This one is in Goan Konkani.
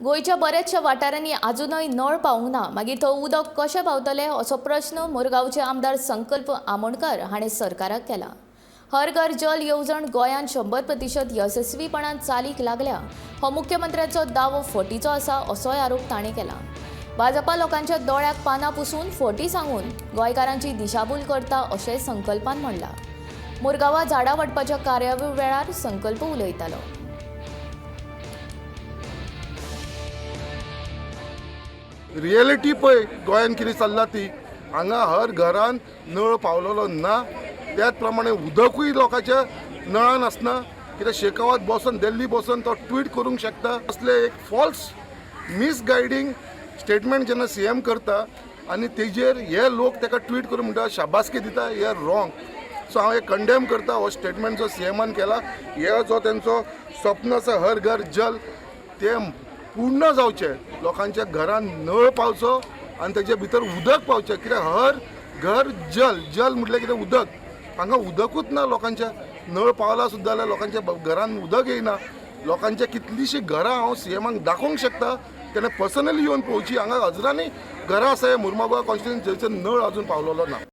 गोंयच्या बऱ्याचशा वाठारांनी आजुनय नळ पावूंक ना, मागीर थंय उदक कशें पावतलें असो प्रश्न मुरगांवचे आमदार संकल्प आमोणकर हाणें सरकाराक केला. हर घर जल येवजण गोंयांत 100% येसस्वीपणान चालीक लागल्या हो मुख्यमंत्र्याचो दावो फटीचो आसा असोय आरोप ताणें केला. भाजपा लोकांच्या दोळ्याक पानां पुसून फटी सांगून गोंयकारांची दिशाभूल करता अशेंय संकल्पान म्हणलां. मुरगांवां झाडां वांटपाच्या कार्यावळी वेळार संकल्प उलयतालो. रियलिटी पळय गोंयान कितें चल्ला ती. हांगा हर घरान नळ पावलेलो ना, त्याच प्रमाणे उदकूय लोकांच्या नळान आसना. कित्याक शेखावत बसून दिल्ली बसून तो ट्वीट करूंक शकता. असले एक फॉल्स मिसगायडींग स्टेटमेंट जेन्ना सीएम करता आनी तेजेर हे लोक ताका ट्वीट करून म्हणटा, शाबासकी दिता, हे रॉंग. सो हांव हे कंडेम करता हो स्टेटमेंट जो सीएमान केला. हे जो तेंचो स्वप्न आसा हर घर जल, तें पूर्ण जावचें, लोकांच्या घरान नळ पावचो आनी तेजे भितर उदक पावचें. कित्याक हर घर जल, जल म्हटल्यार कितें? उदक. हांगा उदकूच ना. लोकांच्या नळ पावला सुद्दां जाल्यार लोकांच्या घरान उदक येयना. लोकांच्या कितलींशीं घरां हांव सीएमाक दाखोवंक शकता, तेणें पर्सनली येवन पळोवची. हांगा हजरांनी घरां आसा हे मुरमागोवा कॉन्स्टिट्युन्सी, जंयसर नळ अजून पावलेलो ना.